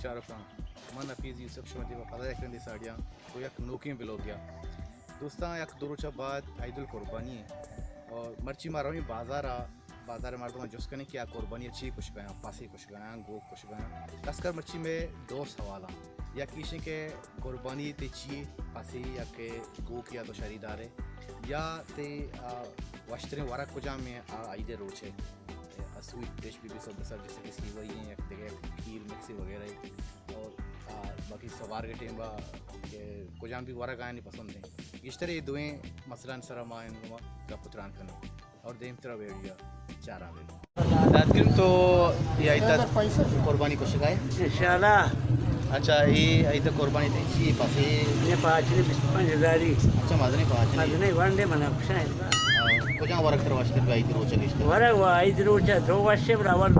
چاروکاں، من حفیظ یوسف شما دیما پدا یک رندے ساڑیاں تو یک نوکیں بلوگیا۔ دوستاں، یک دو روچ بعد عید القربانی ہے اور مرچی ما رویں بازار آ، بازار مردم جست کنیں کہ آ قربانی چی کشگایا، پاسے کشگایا، گوک کشگایا۔ خاص کر مرچی میں دو سوالاں، یک ایشیں کہ قربانی تے چی پاسے یا کہ گوک یا تو شریدار ہے یا تے آ، وشتریں ورگ کجام میں آ، عید روچ ہے۔ سویٹ ڈش بھی، بھی سب سر جیسے کہ سیوئی ہیں، یک دیگہ کھیر مکسی وغیرہ ہے۔ اور آ، باقی سوار کے ٹیم با کہ کجام بھی ورگ آئیں پسند ہیں۔ گیشتر یہ دوئیں مسئلہ سر ما ان گپ تران کرنا اور دیم ترا ویڈیو چارا بھی۔ داتکن تو یہ عید قربانی کو شکایت؟ انشاءاللہ۔ اچھا، یہ عید قربانی تے چی پاسے؟ یہ پاچنی بیست پنج ہزاری۔ اچھا، مزنی پاچنی۔ مزنی ونڈے منا کشاں۔ کجا ورگ تر وشتر بہ عید روچ گشتر؟ ورگ و عید روچ دو وشے برا ورگ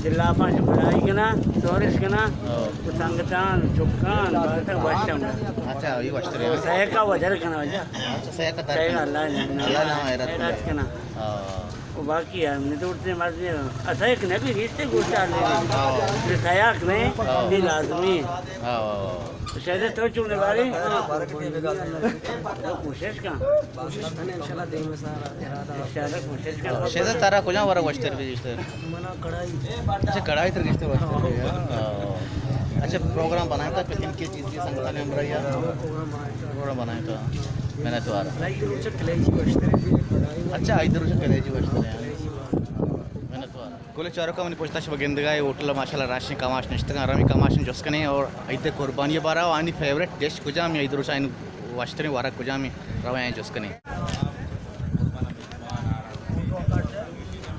دلا پاچ بڑائی کنا، سورش کنا، ہاں۔ و سنگتان، چکان، بارتا وشم۔ اچھا، یہ وشتر ہے۔ سیکا وجر کنا وجہ۔ اچھا، سیکا تر سیکا کنا۔ اللہ نے۔ اللہ نام حیرت کنا۔ حیرت کنا۔ ہاں۔ و باقی ہم نے تو اٹھتے مرضی ہے۔ اسیک نبی ریشتے گوشت آ لے۔ ہاں۔ سیاک نہیں، ہاں۔ یہ لازمی ہے۔ ہاں، ہاں، ہاں۔ شہد تو چون بارے؟ کوشش کن۔ کوشش کن، انشاءاللہ دیم سارا ارادہ۔ انشاءاللہ کوشش کن۔ شہد ترا کجا ورگ وشتر بھی گشتر؟ منا کڑائی۔ اچھا، کڑائی تر گشتر وشتر بھی، ہاں۔ اچھا، پروگرام بنائے تھا، پکنک کی چیز کی سنگت نے ہمراہ یا؟ پروگرام بنائے تھا۔ پروگرام بنائے تھا۔ محنت وار۔ عید روچ کلیجی وشتر بھی، کڑائی۔ اچھا، عید روچ کلیجی وشتر ہے۔ محنت وار۔ گل چاروکاں، منی پشتا شما گندگا اے ہوٹل ماشاءاللہ راشیں کماش نشتگاں، رمی کماشن جست کنیں اور عید قربانی بارا و آنی فیوریٹ ڈش کجام یا عید روچا آنی وشتریں ورگ کجام رویں جست کنیں۔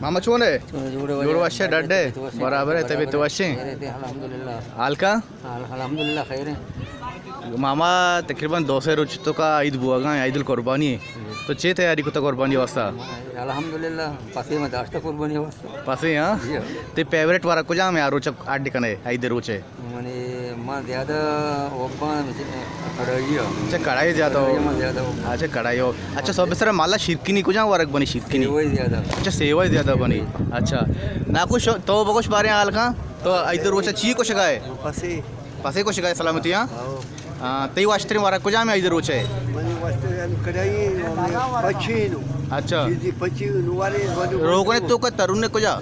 ماما چون ہے؟ جوڑ وشے، ڈڈے، برابر ہے، طبیعت وشیں؟ الحمدللہ۔ حال کا؟ الحمدللہ خیر ہے۔ ماما، تقریباً دو سے روچ تو کا عید بوگا، عید القربانی ہے۔ تو چے تیاری کتا قربانی واسطہ؟ الحمدللہ، پسے میں داشتا قربانی واسطہ۔ پسے، ہاں؟ جی ہاں۔ تے فیوریٹ ورگ کجام ہے، آ روچ اڈ کنے، عید روچے؟ منی، ما زیادہ اوبان کڑائی ہے۔ اچھا، کڑائی زیادہ ہو۔ کڑائی ما زیادہ ہو۔ اچھا، کڑائی ہو۔ اچھا، سب سر مالا شیرکنی کجام ورگ بنی، شیرکنی؟ سیوئی زیادہ۔ اچھا، سیوئی زیادہ بنی۔ اچھا۔ ناکو شو-، تو بگوش بارے حال کا؟ تو عید روچا چی کشگائے؟ پسے۔ پسے کشگائے سلامتی، ہاں؟ ہاں۔ ہاں، تئی وشتریں ورگ کجام ہے عید روچے؟ منی وشتریں کڑائی، پچینو۔ اچھا۔ چیزی پچینو والے، روگنے تو کا ترون کجا؟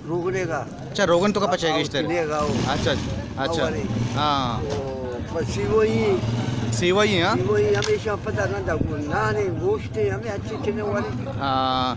روگنے کا۔ اچھا، روگن تو کا پچے گشتر؟ اچھا، اچھا۔ ہاں۔ پچی وہی۔ سیوئی، ہاں؟ سیوئی ہمیشہ پتہ نہ دا، نانے گوشتے ہمیں اچھے چنے والے۔ ہاں۔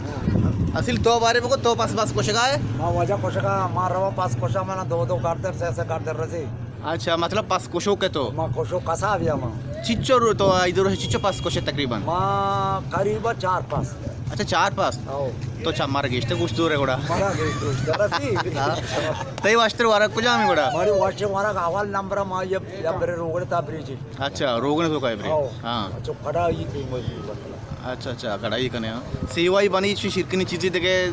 اصل تو بارے بگو، تو پس پس کشگائے؟ ما واجہ کشگا، ما روا پس کشا، منا دو دو گردر، سے سے گردر رسی۔ اچھا، مطلب پس کشو کے تو؟ ما کشو کسا بیا ما۔ چچو رو تو عید روچ چچو پس کشے تقریباً؟ ما قریباً چار پس۔ اچھا، چار پس؟ او۔ تو چا مارا گیشتے گوشت دور ہے گڑا۔ مارا گیشتے گوشت دور ہے۔ ہاں۔ تئی وشتر ورگ کجام ہے گڑا؟ ماری وشتر ورگ اول نمبر ما یہ، یا برے روگڑ تا بریجی۔ اچھا، روگن تو کا ہے برے؟ او۔ ہاں۔ اچھا، کڑائی تو مزید مسئلہ۔ اچھا، اچھا، کڑائی کنے، ہاں۔ سیوائی بنی چی شیرکنی چیزی دگے؟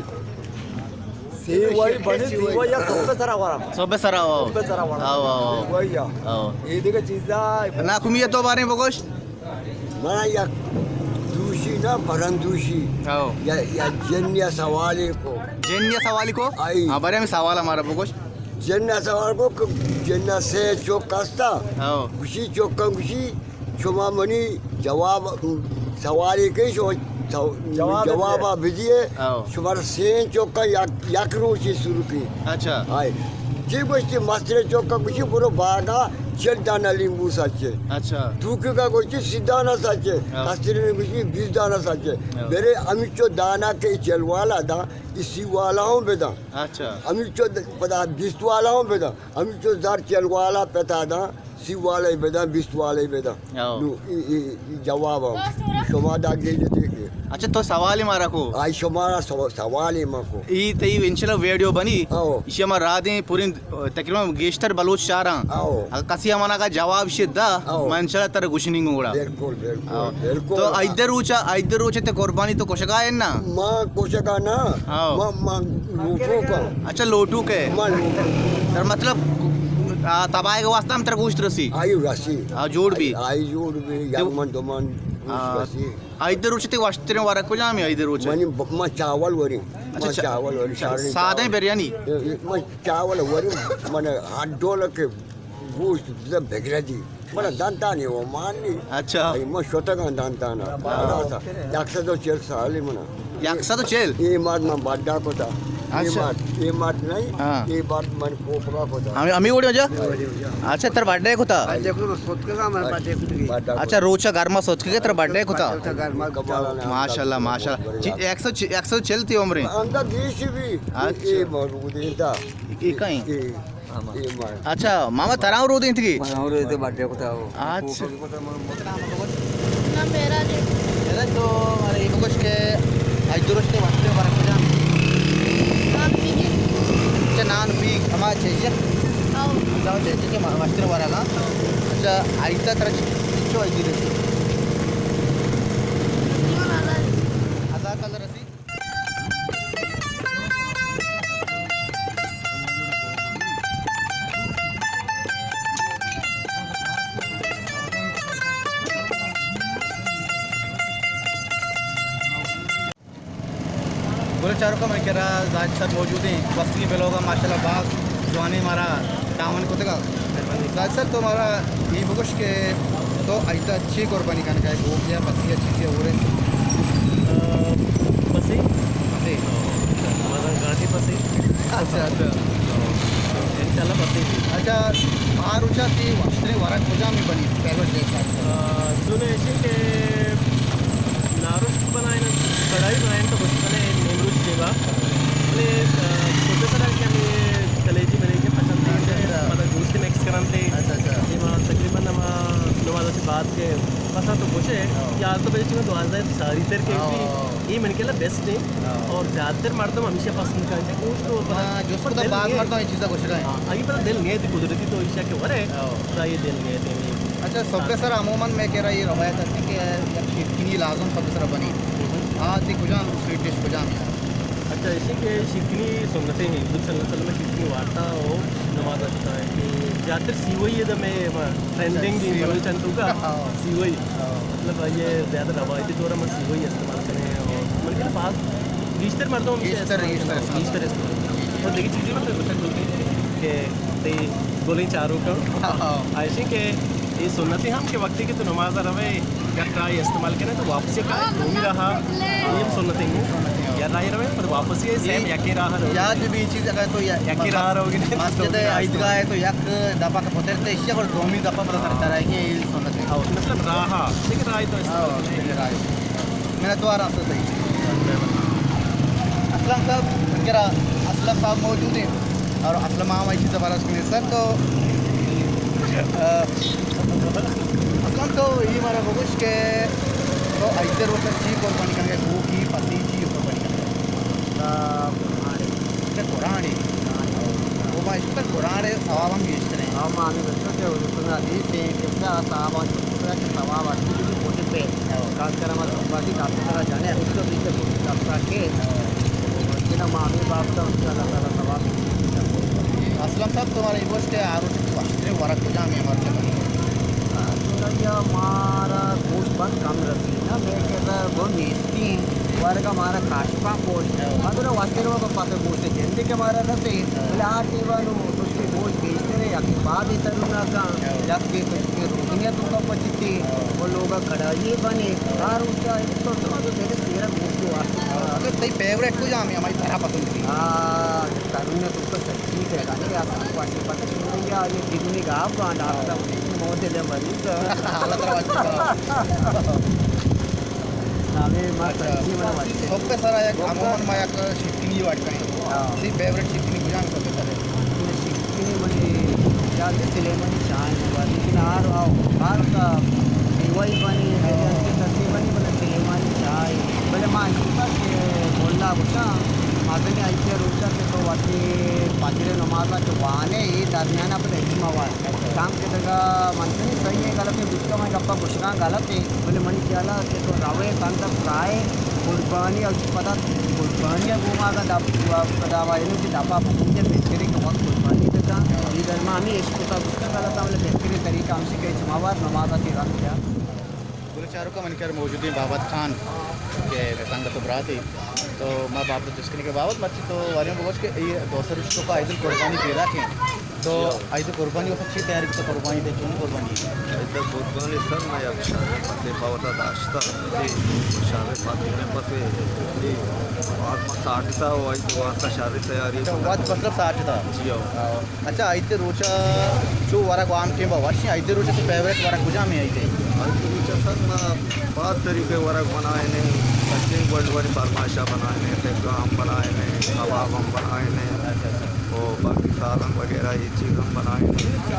سیوائی بنی، سیوائی یا سب سرا ورا۔ سب سرا ہو۔ سب سرا ورا۔ آو، آو، آو۔ سیوائی یا۔ آو۔ یہ دگے چیزا۔ ناکو میا تو بارے بگوش۔ منا یک دوشی نا، پرندوشی۔ آو۔ یا، یا جن یا سوالی کو۔ جن یا سوالی کو؟ آئی۔ ہاں، بارے ہمیں سوال ہمارا بگوش۔ جن یا سوال کو کہ جن یا سے چوک کستا۔ آو۔ گوشی چوکا گوشی۔ شما منی جواب، سوالے کئی، شما سو-، جواب جوابا بدیے۔ او۔ شما سین چوکا یک، یک روچی شروع کی۔ اچھا۔ ہائے۔ چی گوشتی مسترے چوکا گوشی برو باغا چل دانا لیمبو سچے۔ اچھا۔ دوکی کا گوشتی سی دانا سچے۔ او۔ کستری نے گوشتی بیس دانا سچے۔ او۔ برے امیچو دانا کے چل والا دا، اسی والا ہوں بدا۔ اچھا۔ امیچو د-، پدا بیست والا ہوں بدا۔ امیچو زر چل والا پتا دا۔ سی والے بدن، بیست والے بدن۔ آو۔ نو، ای، ای، ای جواب ہم۔ شما دا گیجتے کہ۔ اچھا، تو سوال مارا کو؟ آئی شمارا سو-، سوال ما کو۔ ای تئی انشاءاللہ ویڈیو بنی۔ آو۔ ایشی ہما رادیں پوریں، تقریباً گیشتر بلوچ چاراں۔ آو۔ اگر کسی ہمانا کا جواب شد دا، آو۔ من انشاءاللہ ترا گوشنی گوڑا۔ بالکل، بالکل، آو۔ بالکل۔ تو عید روچا، عید روچے تے قربانی تو کشگا ہے نا؟ ما کشگا نا۔ آو۔ ما، ما لوٹو کا۔ اچھا، لوٹو کے۔ ما لوٹو۔ تر مطلب، آ، تباہگ واسطہ ہم ترا گوشت رسی؟ آئی رسی۔ آ، جوڑ بی؟ آئی، آئی جوڑ بی، یک من دو من گوشت آ، رسی۔ عید روچ تے وشتریں ورگ کجام ایں عید روچ؟ منی ب-، من چاول وریں۔ اچھا، من چا-، چاول وریں، چا-، سارے سادہ چاول۔ بریانی؟ اے، اے، من چاول وریں، من ہر ڈول کے گوشت بزن بگردی۔ من دنتانی و مان نی۔ اچھا۔ اے، من شتگاں دنتانا۔ ہاں۔ یک سد و چل سالی منا۔ یک سد و چل؟ اے مات من بڈا کتا۔ اے اچھا۔ مات، اے مات نہیں، ہاں۔ اے مات من کوپگا کتا۔ ہمیں، ہمیں وڑے جا؟ اچھا، تر بڈے کتا؟ بڈے کتا، من ستکگا، من بڈے کتا۔ بڈا کتا۔ اچھا، روچا گرما ستکگے، تر بڈے کتا؟ روچا گرما کتا۔ ماشاءاللہ، ماشاءاللہ۔ چی، یک سد، یک سد چل تی عمریں؟ اندر گیش بی۔ اچھا۔ اے مولود انت۔ اے کہیں؟ اے۔ اچھا، ماما ترا ہم رودینتگی؟ من ہم رودینتگ، بڈے کتا ہو۔ اچھا۔ نام معراج ایں۔ معراج تو مارا اے بگوش کہ آج درست وقت ورگ کجام؟ نان پیگی۔ اچھا، نان پیگ، ہما چیزیں؟ ہاں۔ ہما چیزیں کہ ما-، مستر ورگا۔ اچھا، آج تا ترا چ-، چو آج رسی؟ ہزار کلر رسی۔ گل چاروکاں، منی کرا زاہد صاحب موجود ایں۔ گوستگیں بلاگ ءَ ماشاءاللہ باز جوانیں مارا تعاون کتگ۔ مہربانی۔ زاہد صاحب، تو مارا اے بگوش کہ تو اجدا چی قربانی کنگ ءَ ئے؟ گوک یا پسی یا چیزے ہور ئے؟ آ، پسی۔ پسی۔ مزن گاٹی پسی۔ اچھا، اچھا۔ انشاءاللہ پسی۔ اچھا، آ روچا تئی وشتریں ورگ کجام بنی؟ پہلو جیسا۔ آ، چون ایشی کہ نارشت بنائیں، کڑائی بنائیں تو گوشت کنے امروز دیما۔ بلے، آ، چھوٹے سرا کہ ہمیں کلیجی ملیجی پسند ایں، اچھا، اچھا۔ پدا گوشت مکس کرن تے۔ اچھا، اچھا۔ دیما تقریباً ہما نماز سے بعد کے پسند تو گوشے، ہاں۔ یازدہ بجے چونکہ دوازدہ ساری تر کے ہاں، بھی، ہاں۔ یہ من کے لئے بیسٹ ایں۔ ہاں۔ اور زیادہ تر مردم ہمیشہ پسند کریں کہ گوشت تو پدا ہاں، جس کو تو دل باز نہیں۔ مردم یہ چیزا گوشگا ایں۔ ہاں، یہ پدا دل نہیں تھی قدرتی تو ایشا کے ورے۔ ہاں۔ پدا یہ دل نہیں تھی۔ اچھا، سب کے سر عموماً میں کہہ رہا یہ روایت ہے کہ یک شیرکنی لازم سب کے سر بنی۔ ہاں۔ آ تئی کجام سویٹ ڈش کجام ایں؟ اچھا، ایشی کہ شیرکنی سنتیں ایں، حضور صلی اللہ علیہ وسلم شیرکنی وارتا ہو نماز اچھتا ہے کہ زیادہ تر سیوئی ہے تو میں ٹرینڈنگ ایں، سیوئی۔ بلوچستان تو کا ہاں۔ سیوئی۔ ہاں۔ مطلب یہ زیادہ روایتی طور ہم سیوئی استعمال کریں اور من کے بعد گیشتر مردم گیشتر، گیشتر استعمال۔ گیشتر استعمال۔ اور دیگی چیزیں مطلب گوشگ بوتے کہ تئی گلیں چاروکاں۔ ہاں، ہاں۔ ایشی کہ یہ سنتیں ہم کہ وقتی کہ تو نماز روے، یک راہ استعمال کرے تو واپسی کا دومی راہ، یہ ہم سنتیں ہوں۔ یا راہ روے، پر واپسی ہے، سیم یکی راہ روے۔ یاد بھی چیز اگر تو یا-، یکی راہ روگی نہیں، مسجد دومی راہ عیدگاہ ہے تو یک دفعہ کا پتر تے، اس سے اور دومی دفعہ پتر کرتا رہے گی، یہ سنتیں۔ ہاں، مطلب راہ، ٹھیک ہے، راہ تو ہاں، استعمال ٹھیک ہے، راہ۔ منتوار آں سر تئی۔ اسلم صاحب، کرا اسلم صاحب موجود ایں اور اسلم ہم ایسی زبردست کنیں سر تو، آ، اسلم تو یہ مارا بگوش کہ تو ایتے روچ چی قربانی کنگے، گوکی، پسی چی قربانی کنگے؟ آ، قرآن۔ اچھا، قرآن ہے۔ قرآن۔ وہ میں اس پر قرآن ہے، ثواب ہم گیشتر ہیں۔ ہاں، میں ہمیں بچوں کے حضور صلی اللہ علیہ وسلم حدیث ہیں کہ کیا صحابہ جو خدا کے ثواب آتے ہیں، جو چھوٹے پہ ہاں۔ خاص کر ہمارے بابا جی، ڈاکٹر طرح جانے، ہم تو بیچ میں ڈاکٹر کے، اور جنہاں ماں ہمیں بات کا، اس کا اللہ تعالیٰ ثواب۔ اسلم صاحب، تو مارا یہ گوشت ہے، آ روچ وشتریں ورگ کجام ایں ہمارے چکر؟ آ، تو نبی ہمارا گوشت بس کم رسی نا، میں کہتا گو نیستی، ورگ ہمارا کاشپا گوشت۔ ہاں۔ مگر واسطے رو پاسے گوشت جندے کہ ہمارا رسے، ہاں۔ بلے آ ٹیبل ہو، تو اس کے گوشت بیچتے رہے، یا کہ بعد ہی ترنا کا، ہاں۔ یا کہ تو اس کے روٹیاں تو کا پچتے، ہاں۔ وہ لوگ کڑائی بنے، ہاں۔ ہر روچا ایک تو تو تو تیرے سیرا گوشت ہوا۔ ہاں۔ مگر تئی فیوریٹ کجام ایں، ہماری طرح پسند کی؟ ہاں، ترنا تو کا ٹھیک ہے، گانے یا سب کو اچھے پتہ چلے یا یہ دگنی گاپ گانا آپ کا موت دے مریض۔ اللہ تعالیٰ واجب۔ نامے ما اچھا۔ سچی من واجب۔ سب کے سر یک عموماً ما یک شیرکنی واٹ کریں۔ ہاں۔ سی فیوریٹ شیرکنی کجام سب کے سر ہے؟ شیرکنی منی یاد ہے سلیمانی چائے ہوا، لیکن آر آؤ، آر کا سیوائی بنی، میرے ہاں۔ ہاتھ کی سبزی بنی، بولے سلیمانی چائے۔ بولے ما ایسا کہ مولا گوشا، مزنی آئی کے روچا کہ تو وقتی فجر نماز کے وانے، یہ درمیان اپنے اجتماع ہوا۔ شام کے دگہ منتنی صحیح ہے، غلط ہے، بیچ کا میں گپا گوشگاں غلط ہے، بلے منی خیالا کہ تو روے تن تک رائے قربانی اور پدا قربانی ہے، گوما کا دب-، پدا وا انو کہ دپا پونجے بہتری کہ وقت قربانی تک عید ءِ ماہ ہمے عشق کتاب گوشتگ، اللہ تعالیٰ بہترین طریقہ ہمشی کہ شما وت نماز ءَ چہ رد کیا۔ گل چاروکاں، من کر موجود ہیں بابت خان کہ مئے سنگت و براتے۔ تو ما بابت جست کنیں کہ بابت مرچی تو واریاں بگوش کہ اے دو سر تو کا عید القربانی پیدا کیں۔ تو عید القربانی واسطہ چی تیاری تو قربانی دے، چون قربانی؟ عید القربانی سر ما یک شر پتے پاوتا داشتا۔ جی۔ شر پتے پتے۔ جی۔ آج ما ساٹتا و عید واسطہ شر تیاری۔ اچھا، وقت مطلب ساٹتا۔ جی ہو۔ اچھا، عید ءِ روچ ءَ چو ورگ عام ٹیم ءَ وش ایں؟ عید ءِ روچ ءَ تئی فیوریٹ ورگ کجام ایں عید ءِ؟ عید ءِ روچ ءَ سر ما باز طریقے ورگ بنائینے، سچیں گونڈوانی فرمائشہ بنائینے، تکہ ہم بنائینے، کباب ہم بنائینے، اچھا، اچھا۔ او باقی سالن وغیرہ یہ چیز ہم بنائینے۔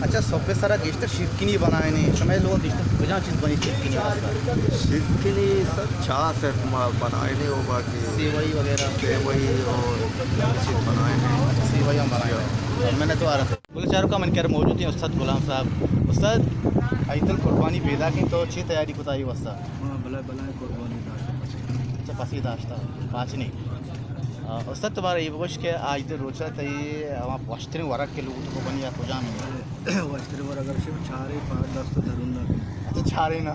اچھا، سب ءِ سرا گیشتر شیرکنی بنائینے، شمئے لوگ گیشتر کجام چیز بنی شیرکنی واسطہ؟ شیرکنی سر چاس ہے ما بنائینے، او باقی سیوئی وغیرہ؟ سیوئی اور چیز بنائینے۔ سیوئی ہم بنائینے۔ منت وار۔ گل چاروکاں، من کر موجود ہیں استاد غلام صاحب۔ استاد، عید القربانی پیداک ایں، تو چی تیاری کتا اے واسطہ؟ ہاں، بلائے بلائے قربانی داشتا۔ اچھا، پسی داشتا، پاچنی۔ آ، استاد، تو مارا اے بگوش کہ عید ءِ روچ ءَ تئی ہما وشتریں ورگ کہ لوگ تو بنی یا کجام ایں؟ وشتریں ورگ اگر شب چارے پاد دست ترون نہ۔ اچھا، چارے نا۔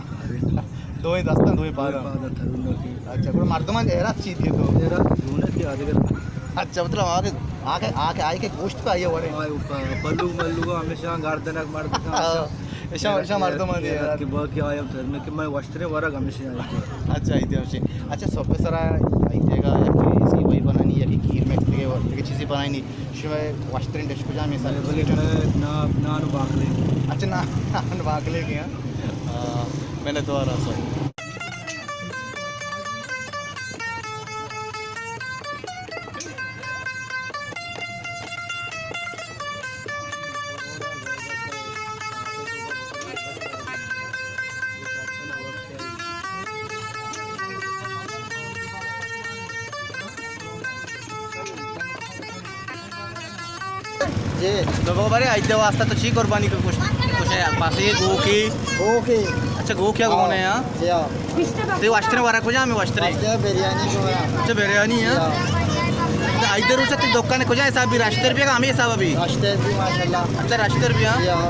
دوئیں دستاں، دوئیں پاداں۔ دوئیں پاداں ترون کی۔ اچھا، گڑا مردمان حیرات چی دیے تو؟ حیرات چون کی آدگر۔ اچھا، مطلب آگے، آگے، آگے، آئی کے گوشت پہ آئی وڑے۔ آئی اوپر پلو ملو ہمیشہ گردنک مردک ہاں۔ ہمیشہ۔ ایشاں، ایشاں مردمان دیے حیرات۔ کہ باقی آیا ترون کہ میں وشترے ورگ ہمیشہ آئی۔ اچھا، ایدے ہمیشہ۔ اچھا، سب سرا آئی دیگا یا کہ سیوئی بنانی یا کہ کھیر میں دیگے، دیگے چیزیں بنانی۔ شمئے وشتریں ڈش کجام ایں سر؟ بلے، بلے، نان، نان و باقلے۔ اچھا، نان، نان باقلے کے ہیں۔ آ، منت وار آں سر۔ جی۔ تو بابا رے، عید واسطہ تو چی قربانی کو کچھ، کچھ ہے؟ پاسے گوکے۔ گوکے۔ اچھا، گوکے گونے ہیں؟ جی ہاں۔ تے وشتریں ورگ کجام ایں وشتریں؟ وشتریں بریانی کو ہے۔ اچھا، بریانی ہے؟ جی ہاں۔ تو عید روچ تے دکان کجام حساب بھی، رشتر بھی ہمیں حساب بھی؟ رشتر بھی ماشاءاللہ۔ اچھا، رشتر بھی ہاں؟ جی ہاں۔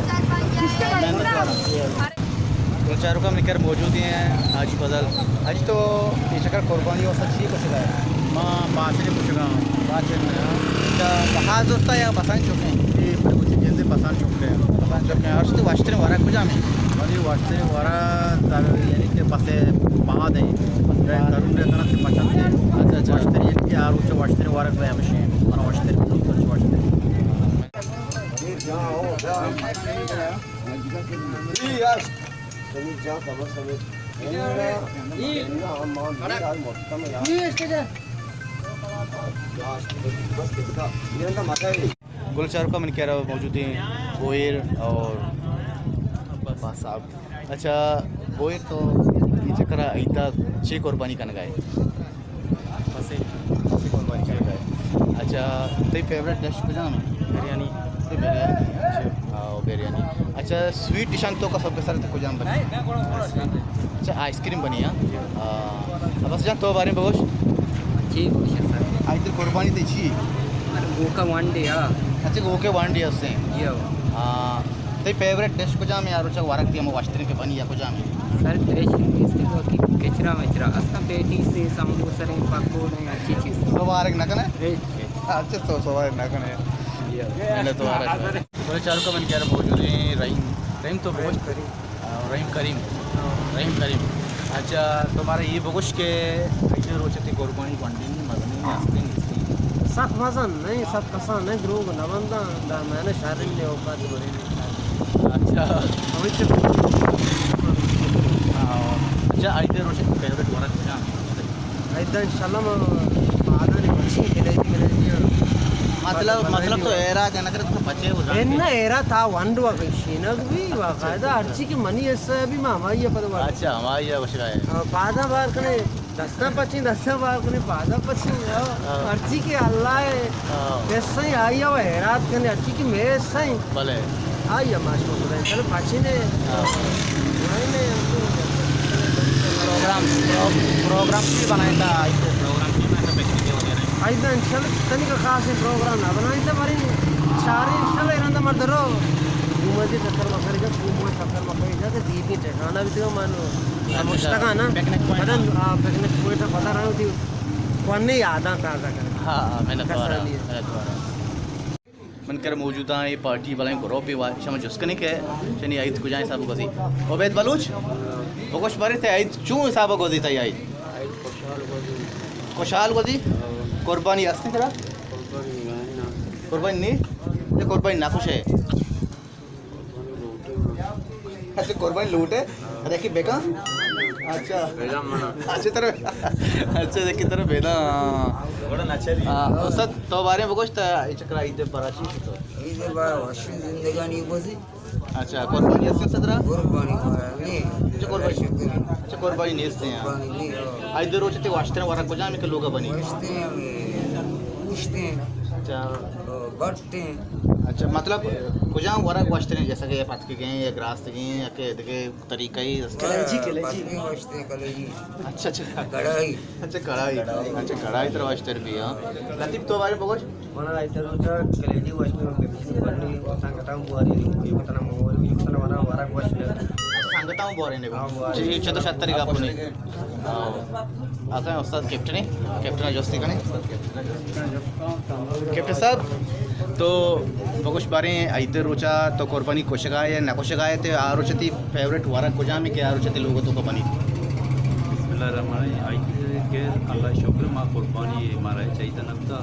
گل چاروکاں، منی کر موجود ہیں حاجی فضل۔ حاجی، تو اے چکر قربانی واسطہ چی کشگا ئے؟ ما پاچنے کشگا آں۔ پاچنے، ہاں۔ اچھا، بہا زرتا یا پسند چکیں؟ اے بڑے اچھے جندے پسند چکے ہیں۔ پسند چکے ہیں۔ اور تو وشتریں ورگ کجام ایں؟ منی وشتریں ورگ تر، یعنی کہ پسے پاد ایں۔ پسے پاد۔ ترون رہتا نا، پسند ایں۔ اچھا، اچھا۔ وشتریں یعنی کہ آ روچ وشتریں ورگ رہے ہمیشہ۔ من وشتریں، وشتریں۔ گل چاروکاں، من کرا موجود ہیں بوئر اور عباس صاحب۔ اچھا، بوئے تو اے چکرا عیدا چے قربانی کنگا ئے؟ پسے، پسے قربانی کنگا ئے۔ اچھا، تئی فیوریٹ ڈش کجام ایں؟ بریانی۔ تئی بریانی؟ جی۔ ہاں، بریانی۔ اچھا، سویٹ ڈشاں تو کا سب کے سر تو کجام بنی؟ Ice cream. اچھا، آئس کریم بنی، ہاں؟ ہاں۔ بس جان، تو بارے میں بگوش۔ چی بگوش سر؟ عید قربانی تئی چی؟ گوکا وانڈے، ہاں۔ اچھا، گوکے وانڈے ہستے ہیں۔ جی ہاں۔ ہاں۔ تئی فیوریٹ ڈش کجام ایں؟ آ روچا ورگ تئی ہمو وشتریں کہ بنی یا کجام ایں؟ سر، ڈش نیست، باقی کچرا مچرا۔ اصلاً پیٹیس ایں، سموسہ ایں، پکوڑے ایں، اچھی چیز۔ سوارگ نہ کنے؟ ہچ۔ اچھا، تو سوارگ نہ کنے۔ جی ہاں۔ منت وار آں۔ گل چاروکاں، من کرا موجود ہیں رحیم۔ رحیم تو بگوش۔ رحیم کریم۔ رحیم کریم۔ اچھا، تو مارا اے بگوش کہ عید روچ تئی قربانی گونڈیں مزنیں ہستیں نیستیں؟ سک مزن نہ ایں، سک کسان نہ ایں، دروگ نہ بنداں، در میان شریں نے اوقات بڑے نے۔ اچھا۔ ہمیں چپ۔ ہاں۔ اچھا، عید روچ تئی فیوریٹ ورگ کجام ایں؟ عید انشاءاللہ ما پادانی بچی کلیدی ملیدی۔ مطلب، مطلب تو ایرا جنگ تو بچے ہو جاتے؟ نہ، ایرا تا ونڈ و شینگ بھی باقاعدہ ہرچی کہ منی حصہ بھی ما ہمائی پد ورگ۔ اچھا، ہمائی وشگائے۔ ہاں، پادا بار کنے۔ دستاں پچیں، دستاں بار کنیں، پادا پچیں، ہاں۔ ہرچی کہ اللہ ءِ، ہاں، حصہ ایں، آئی ءَ حیرات کنیں، ہرچی کہ مئے حصہ ایں۔ بلے۔ آئی ءَ ما شما خدا انشاءاللہ پچیں نے۔ ہاں۔ پروگرام، پرو-، پروگرام چی بنائیں تا؟ آئی کو پروگرام چی بنائیں تا؟ پکنک وغیرہ؟ آئی دا انشاءاللہ تنی کا خاص پروگرام نہ بنائیں تا، باریں شاری انشاءاللہ ایران دا مردرو۔ گوما جی چکر مکر جا، گوما چکر مکر جا، کہ دیتی ٹھکانا بھی تیو مانو۔ اچھا، مشتاقا نا۔ Picnic point. پتہ، آ، پکنک پوائنٹ پتہ رہا تھی۔ کونے یاداں تازہ کر۔ ہاں، ہاں، منت وارا، کسانی۔ منت وارا۔ من کر موجود ہاں، یہ پارٹی والا گروپ ہی وا-، شما جس کنے کہ شنی عید کجا حساب گوزی۔ عبید بلوچ، بگوش بارے تے عید چون حساب گوزی تا عید؟ عید خوشحال گوزی۔ خوشحال گوزی؟ ہاں۔ قربانی ہستی ترا؟ قربانی نہیں نا۔ قربانی نہیں؟ تے قربانی نہ خوش ہے۔ اچھا، قربانی لوٹ ہے؟ دیکھی بیکا؟ اچھا۔ اچھا، ترا، اچھا، دیکھی ترا بیدا۔ ہاں، استاد، تو بارے بگوش تا، اے چکرا عید پر آچی تو؟ عید پر وشی زندگانی گوزی۔ اچھا، قربانی ہستی استاد ترا؟ قربانی نہیں۔ اچھا، قربانی۔ شکر۔ اچھا، قربانی نہیں ہستی ہیں۔ قربانی نہیں۔ عید روچ تے واشتر ورا کجا میں کہ لوگا بنی؟ واشتر ہیں، گوشت ہیں۔ اچھا۔ بٹ ہیں۔ اچھا، مطلب، کجا ورا واشتر ہیں، جیسا کہ پتکے گئے یا گراست گئے یا کہ دگے طریقہ ہی است؟ کلیجی، کلیجی۔ پتکے واشتر ہیں، کلیجی۔ اچھا، اچھا۔ کڑائی۔ اچھا، کڑائی۔ اچھا، کڑائی تر واشتر بھی، ہاں۔ لطیف، تو بارے بگوش؟ منا ادھر روچا کلیجی واشتر، بپسنی پڑنی، سنگتاں بواری، یہ پتنا موری، یہ پتنا منا ورا واشتر۔ سنگتاں بواری نے۔ ہاں، بواری۔ جی، چتو شتری گاپنی۔ ہاں۔ آتا ہے استاد کیپٹن، کیپٹن جوستی کنے۔ کیپٹن صاحب، تو بگوش باریں عید روچا تو قربانی کشگا ہے، نہ کشگا ہے، تے آ روچ تی فیورٹ ورگ کجام ہے کہ آ روچ تی لوگ تو کو بنی؟ بسم اللہ الرحمن الرحیم۔ عید کے اللہ شکر ما قربانی مارا چاہیے نبتا،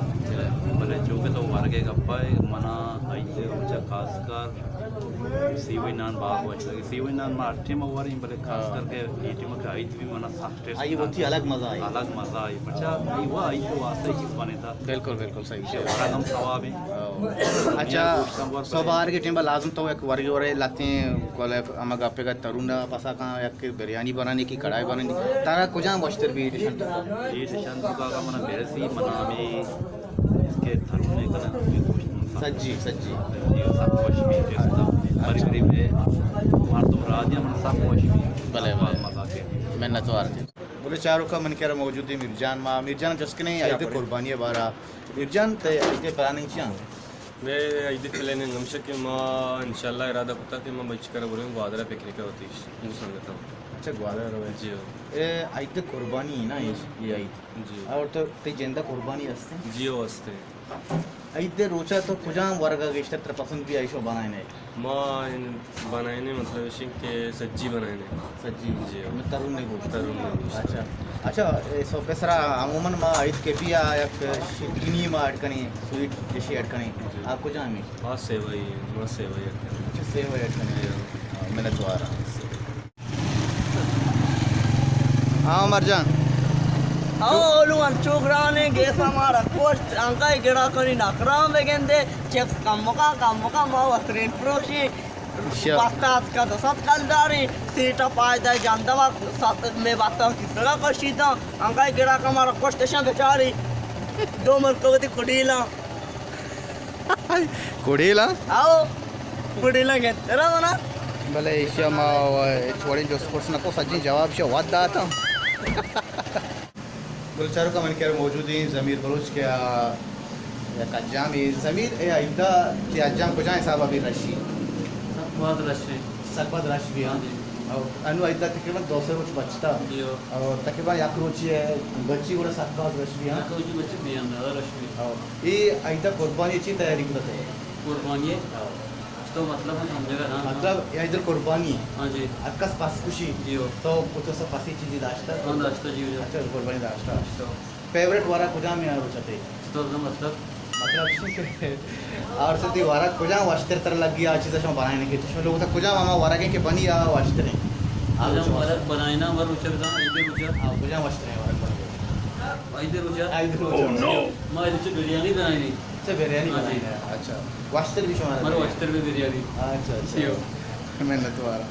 بلے چونکہ تو ورگ گپا ہے، منا عید روچا خاص کر سیوی نان باز وش لگی۔ سیوی نان ما ہر ٹائم واریں، بلے خاص کر کے اے ٹائم کہ عید بھی منا سخت ٹیسٹ آئی وتی الگ مزہ آئی۔ الگ مزہ آئی۔ پچا آئی وا عید واسطہ چیز بنے تا۔ بالکل، بالکل صحیح۔ ورگ ہم ثواب ہے۔ اچھا، سوبار کے ٹائم لازم تو ایک ورگی ورے لاتیں، کول ہم گپے کا ترونا پسا کاں، یک بریانی بنانی کی کڑھائی بنانی۔ تارا کجام وشتر بھی ڈشن تو؟ اے ڈشن تو کا منا میرے سی منا میں کہ تھرمے کنن، ہمے گوشت من سک سجی، سجی۔ سجی سک وش بی ٹیسٹ دا۔ بری بری بے مردم راضی من سک وش بی۔ بلے، بلے۔ مزہ کے۔ منت وار۔ بلے چاروکا من کرا موجود ہے میر جان، ما میر جان جس کنے عید قربانی بارا۔ میر جان تے عید پلاننگ چیاں؟ میں عید پلاننگ ہمشہ کہ ما انشاءاللہ ارادہ کتا کہ ما بچ کرا بریں گوادر پکنک ہوتی سنگتاں۔ اچھا، گوادر ہوئے۔ جی ہو۔ اے عید قربانی ہے نا، یہ عید۔ جی۔ اور تو تی جندہ قربانی ہستے؟ جی ہو، ہستے۔ عید روچا تو کجام ورگا گیشتر تر پسند بھی آئیشو بنائنے؟ ما ان بنائنے مطلب اشی کہ سجی بنائنے۔ سجی؟ جی ہو۔ میں ترون نے گوشت۔ ترون نے گوشت۔ اچھا۔ اچھا، اے سو پیسرا عموماً ما عید کے بھی آ یک شیرینی ما اڈ کنی، سویٹ جشی اڈ کنی۔ جی۔ آپ کجام ہے؟ آ سیوئی، ما سیوئی اڈ کنی۔ اچھا، سیوئی اڈ کنی۔ جی ہو۔ ہاں، منت وار۔ ہاں عمر جان۔ او اولو انچو گرانے گیسا مارا کوشت، انگا گڑا کنی نکران بگندے، چپس کم مکا، کم مکا، ما وترین پروشی۔ شپ۔ بستات کا دو سد کلداری، سیٹا پائدہ جاندوا، میں بستات کی سرا کشیداں، انگا گڑا کا مارا کوشت شاں بیچاری۔ دو ملک وتی کڈیلاں۔ کڑیلا؟ آؤ، کڑیلا گندترا منا۔ بلے ایشیا ما ہچ وڑیں جست پرس نکو، سجیں جواب شا وت داتا۔ بلے چاروکا من کرا موجود ہیں ضمیر بلوچ کہ آ، یک حجام ہے۔ ضمیر، اے عیدا تی حجام کجا حسابا بھی رشی؟ سک باز رش ہے۔ سک باز رش بھی، ہاں۔ ہاں جی۔ او، انو عیدا تقریباً دو سو روچ بچتا۔ جی ہو۔ او، تقریباً یک روچی ہے، بچی گڑا سک باز رش بھی، ہاں۔ یک روچی بچی بھی، ہاں، زیادہ رش بھی۔ او، اے عیدا قربانی چی تیاری کرتے؟ قربانی ہے۔ او۔ تو مطلب ہم سمجھے گا نا۔ مطلب، اے عید قربانی ہے۔ ہاں جی۔ ہر کس پس کشی۔ جی ہو۔ تو کچھ سا پسی چیزی داشتا؟ ہاں، داشتا جی ہو۔ اچھا، قربانی داشتا۔ داشتا۔ فیورٹ وارا کجام ہے روچتے؟ تو مطلب؟ مطلب، اور سے تی وارگ کجام وشتر تر لگی، آ چیز شما بنائیں کہ شما لوگ تک کجام ہما وارگ ہے کہ بنی آ وشتر ہیں؟ آ کجام وارگ بنائینا، ہمارا روچا بتا، عید روچا۔ ہاں، کجام وشتر ہیں وارگ بنائینا؟ عید روچا۔ عید روچا۔ ما عید روچا بریانی بنائینی۔ اچھا، بریانی بنائینا۔ اچھا۔ وشتر بھی شما؟ ہمارا وشتر بھی بریانی۔ اچھا، اچھا۔ منت وارا۔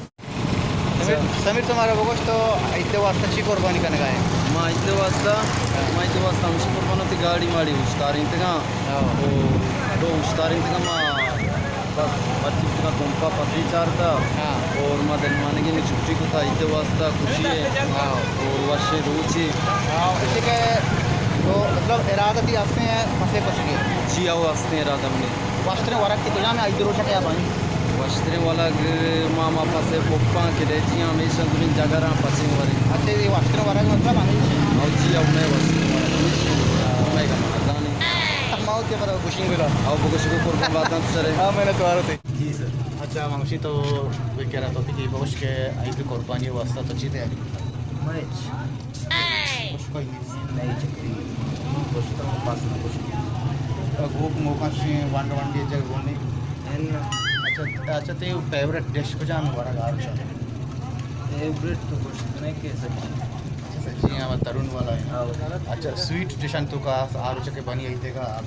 سمیر، سمیر، تو مارا بگوش تو عید واسطہ چی قربانی کنگا ہے؟ ما عید واسطہ، ہاں۔ ما عید واسطہ ہمشی قربان ہوتی گاڑی ماڑی اشتارینتگا۔ ہاں۔ او دو اشتارینتگا ما بس مرچی تگا کمپا پسی چارتا۔ ہاں۔ اور ما دلمانگی میں چھٹی کتا عید واسطہ خوشی ہے۔ ہاں۔ اور وشے روچی۔ ہاں، اچھے کہ تو مطلب ارادہ تئی ہستیں پسے کشگے؟ جی ہو، ہستیں ارادہ منی۔ وشتریں ورگ تئی کجام ایں، عید روچ ءَ کیا بنت؟ وشتریں ورگ ما، ما پسے پپاں کہ لیجیاں، ہمیشاں زمین جگراں پسے وریں۔ اچھا، اے وشتریں ورگ مطلب ہمیش ایں؟ او جی ہو، مئے وشتریں ورگ ہمیش ایں۔ مئے گما زانی۔ ما تے پر گوشیں گڑا۔ او بگوش، قربان باتاں تو سرے۔ ہاں، محنت وارو تئی۔ جی سر۔ اچھا، ما گوشیں تو بکرا تو کہ بگوش کہ عید قربانی واسطہ تو چی تیاری؟ مئے چی؟ خوش کوئی نہیں۔ نئے چکری۔ خوش تو پاس نہ خوش۔ گوک موکا شیں وانڈ وانڈی جگ گونی۔ اچھا، اچھا، تئی فیوریٹ ڈش کجام ورگ آ روچا؟ فیوریٹ تو گوشت نہ کہ سچی۔ اچھا، سچی ہم ترون والا ہے۔ ہاں۔ اچھا، سویٹ ڈشاں تو کا آ روچا کہ بنی عید کا؟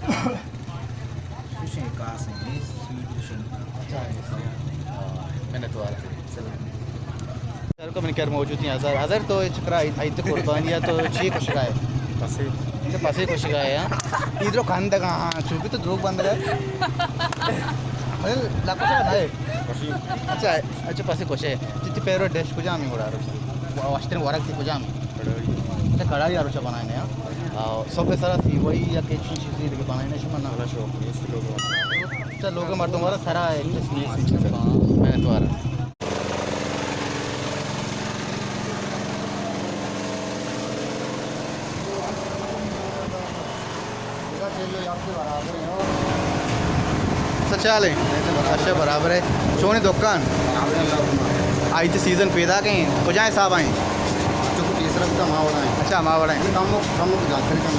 کچھ نہیں، خاص نہیں، سویٹ ڈشاں۔ اچھا، ہاں، محنت وار۔ سلام۔ سر کو من کر موجود ہیں اظہر۔ اظہر تو چکرا عید قربانی ہے تو چی کشگا ہے؟ پسے۔ اچھا، پسے کشگا ہے، ہاں۔ عید رو کھان دگا، ہاں، چونکہ تو دروگ بند رہے۔ مطلب، لاکو سا نہ ہے۔ اچھا، اچھا، پسے کشے۔ تئی فیوریٹ ڈش کجام ایں گڑا؟ وشتریں ورگ تئی کجام ایں؟ کڑاہی۔ اچھا، کڑاہی آ روچا بنائینے، ہاں؟ آ، سب سرا سیوئی یا کہ چی چیزی دیگہ بنائینے شما نا؟ بڑا شوق نیست لوگ۔ اچھا، لوگ مردم ورا سرا ہے، چیز نیست۔ ہاں، محنت وارا۔ سچال ایں؟ اچھا، برابر ہے۔ چونیں دکان؟ آئی تے سیزن پیداک ایں، کجا حساب ایں؟ چونکہ تیسرا بھی تو ہما وڑا ایں۔ اچھا، ہما وڑا ایں۔ کم، کم جاتر کم۔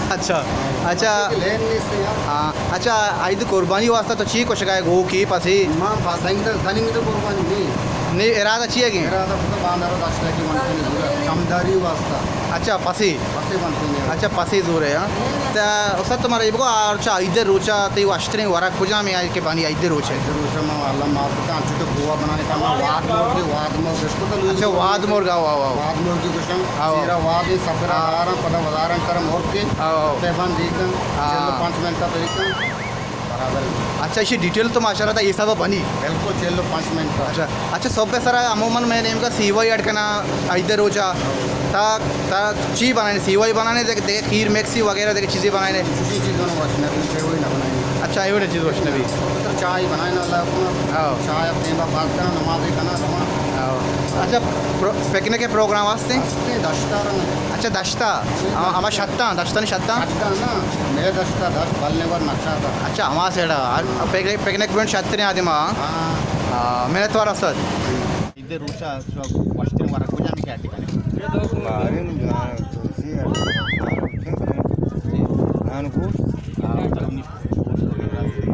اچھا، اچھا۔ لین نیست یار۔ ہاں، اچھا، عید قربانی واسطہ تو چی کشگا ہے؟ گوکی، پسی؟ ما بس دنگ تو، دنگ تو قربانی نہیں۔ نہیں، ارادہ چی ہے کہ؟ ارادہ تو باندر داشتا کہ من چمداری واسطہ۔ اچھا، پسی۔ پسے بنتے ہیں۔ اچھا، پسے زور ہے، ہاں۔ تا استاد تو مارا اے بگو، آ روچا عید روچا تئی وشتریں ورگ کجام ایں کہ بنی عید روچ ہے؟ عید روچا ما اللہ معاف کتا، انچو کہ گوہ بنائے کنا، واد مرگی، واد مرگ اس کو تو لوگ اچھا، واد مرگ، آو، آو، آو۔ واد مرگی گوشن، آو، آو۔ سیرا واد سفرا ہاں۔ دارا، پدا ودارن کر مرگی، آو، آو۔ پیبان دیکھن، ہاں۔ چل پانچ منٹ تک دیکھن۔ برابر۔ اچھا، ایشی ڈیٹیل تو ماشاءاللہ تا حساب بنی۔ بالکل، چل و پانچ منٹ۔ اچھا، اچھا، صبح سرا عموماً مئے نیمگا سیوئی اڈ کنا عید روچا۔ تا، تا چی بنائینے؟ سیوئی بنائینے، دیگہ، دیگہ کھیر مکسی وغیرہ دیگہ چیزیں بنائینے؟ چیزیں، چیزیں وش نہ بی، سیوئی نہ بنائینے۔ اچھا، ایوڑی چیز وش نہ بی۔ تو چائے بنائینے اللہ کو۔ ہاں۔ چائے اب ٹیم پاس کرنا، نماز کرنا، تمام۔ ہاں۔ اچھا، پرو-، پکنک پروگرام واسطے؟ واسطے دشتا رہنا۔ اچھا، دشتا۔ ہم-، ہما شتاں، دشتانی شتاں؟ شتاں نا، مئے دشتا دشت بلنے ور نقشہ تا۔ اچھا، ہما سیڑا۔ پکنک، پکنک پوائنٹ شتریں آدم ہاں۔ ہاں۔ ہاں، محنت وار است۔ عید روچا شو وشتریں ورگ کجا می کیا ٹھکانے؟ بارے نہیں جانا تو سی ہے۔ نان گوشت۔ ہاں، چلونی۔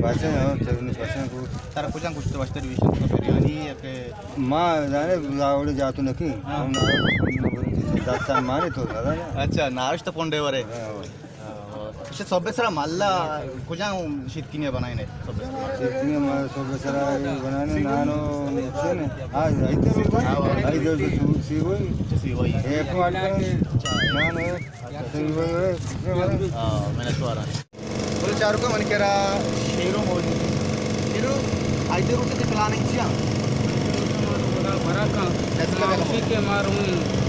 بچے ہاں، چلونی بچے گوشت۔ ترا کجا گوشت وشتر ویشن تو بریانی یا کہ؟ ما جانے گاوڑی جاتو نکی۔ ہاں۔ ہم داتا مانے تو زیادہ نا۔ اچھا، نارشت پونڈے ورے۔ ہاں، ہاں۔ اچھا، صبح سرا مالا کجا شیتکینی بنائینے؟ صبح سرا۔ شیتکینی ما صبح سرا بنائینے، نانو چنے۔ ہاں، ادھر، ادھر سے سیوئی۔ اچھا، سیوئی۔ ایک واٹ نانو۔ ہاں، محنت وارا۔ بولے چاروکا، من کرا شیرو موجود ہے۔ شیرو، آئیدے روچ تئی پلاننگ چیا؟ خدا برا کن۔ جیسے کہ اسی کے ماروں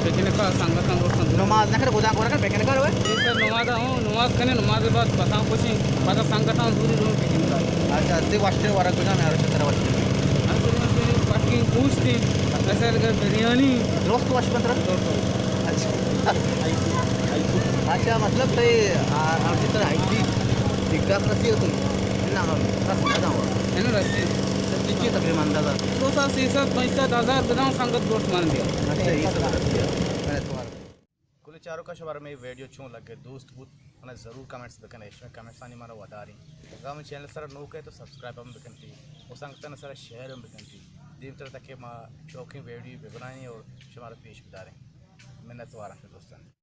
پکنکا سنگتاں دوستاں۔ نماز نہ کرے، خدا برا کن پکنکا روے؟ جی سر، نماز ہوں، نماز کنے، نماز بعد پساں کچھ پتہ سنگتاں دوری رو پکنکا۔ اچھا، تئی وشتریں ورگ کجام ایں؟ ہر چتر وشتریں۔ ہاں سر، پکی گوشت، اصل بریانی۔ دوست وش بندر؟ دوست۔ اچھا۔ اچھا، مطلب تئی، آ، ہر چی ترا آئی ٹی ٹک ٹاک رسی ہو تئی؟ نہ، رس نہ داں۔ ہے نا رسی؟ تو چی چی تقریباً اندازہ؟ دو سو، سی سو، پنچ سو، ہزار بداں سنگت دوست مان دیا۔ اچھا، یہ سب رسی ہے۔ میں نے تمہارا۔ کل چاروکا شمارا مئے ویڈیو چون لگے، دوست بوت، منا ضرور کمنٹس بکنے، شمئے کمنٹسانی منا وداریں۔ اگاں ہمے چینل سرا نوک ہے تو سبسکرائب ہم بکنتی، اور سنگتاں سرا شیئر ہم بکنتی۔ دیم تر تک ما شوقیں ویڈیو ببنائیں اور شمارا پیش بداریں۔ منت وارا شمئے دوستان۔